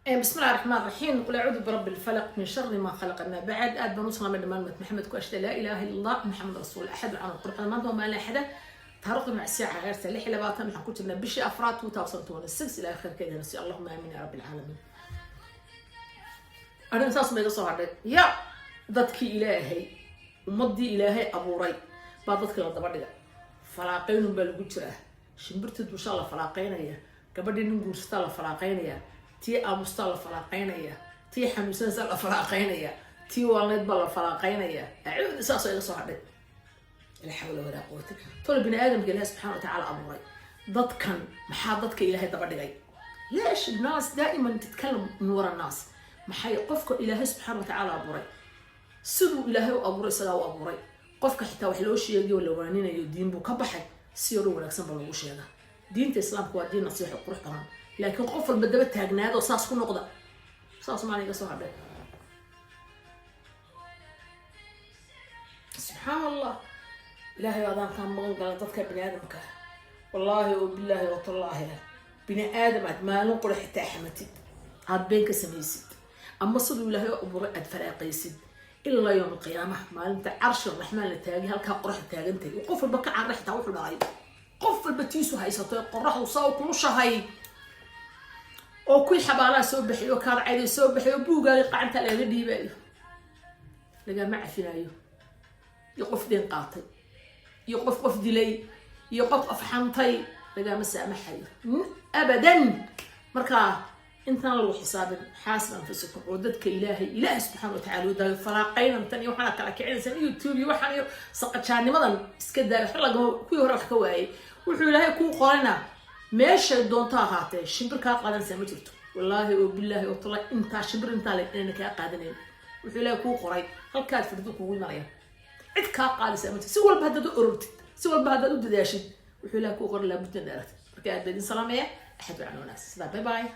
بسم الله الرحمن الرحيم. قل اعوذ برب الفلق من شر ما خلق. اما بعد، aad baan u salaamay dhammaan ummad Maxamed ku ashhadu laa ilaaha illa Allah, Maxamed rasuul axad. Waxaan qurxada maanta waa maalin axada, taariikhdu macsiya cagaarta 26. Waxaan ku jirnaa bishii afraad 2026. Ilaahay khayrkeeda nasi. Allahuma aamin ya rabbi alcaalamiin. Arrin saas ma iga soo hadhay ya dadkii Ilaahay, ummadii Ilaahay abuuray baa dadkii la daba dhiga. Falaaqeynun baa lagu jiraa. Shimbirtii dushaa la falaaqeynaya, gabadhii nin guursataa la falaaqeynaya, tii aamustaa la falaaqeynaya, tii xanuunsanaysaa la falaaqeynaya, tii waalneyd baa la falaaqeynaya. Acuud saasoo iga soo hadhay. Laa xawla walaa quwata. Tolo bini aadamka Ilahi subxana watacaala abuuray, dadkan maxaa dadka Ilaahay daba dhigay? ليش الناس دائما تتكلم من ورا الناس؟ Maxay qofka Ilaahay subxaana watacaala abuuray, siduu Ilaahay u abuuray isagaa u abuuray? Qofka xitaa wax loo sheegayo, la waaninayo, diin buu ka baxay, si yaroo wanaagsan baa lagu sheegaa. Diinta Islaamka waa diin nasiixo qurux badan, laakiin qof walba daba taagnaado, saas ku noqda, saas maana iga soo hadhay. Subxaan Allah, Ilaahay adaan kaa magan gala dadka bini aadamka. Wallaahi oo bilaahi oo tallaahi, bini aadam aad maalin qura xitaa xamatid, aad been ka samaysid, ama siduu Ilaahay u abuuray aad faraaqaysid, ilaa yowm alqiyaama, maalinta carshi raxmaan la taagay, halkaa qoraxda taagantahay oo qof walba ka carra, xitaa wuxuu dhalay, qof walba tiisu haysato, ee qoraxdu saa u kulushahay, oo kuwii xabaalaha soo baxay oo kaarcayday soo baxay oo buugaagii qacanta lagaga dhiibayo, lagama cafinayo. Iyo qof deen qaatay, iyo qof qof dilay, iyo qof afxantay, lagama saamaxayo abadan. Marka intaan lagu xisaabin, xaasib anfusakum oo dadka Ilaahay subxaana watacala u daayo. Falaaqaynantan iyo waxaana kala kicinaysaan, YouTube iyo waxaan iyo saqajaanimadan iska daayo. Waxba lagama kuwii hore wax ka waayay. Wuxuu Ilaahay kuu qorayna meeshay doonto ahaatee, shimbir kaa qaadanaysaa ma jirto. Wallaahi oo bilaahi oo tala, intaa shimbir intaa le inayna kaa qaadanayn. Wuxuu Ilaahay kuu qoray halkaad fadhido kugu imanaya, cid kaa qaadaysaa ma jirto. Si walba haddaad u orortid, si walba haddaad u dadaashid, wuxuu Ilaahay kuu qoray laabudda inaad aragtid. Marka aad baa idin salaamaya. Axad wacan wanaagsan. Sidaa, bye bye.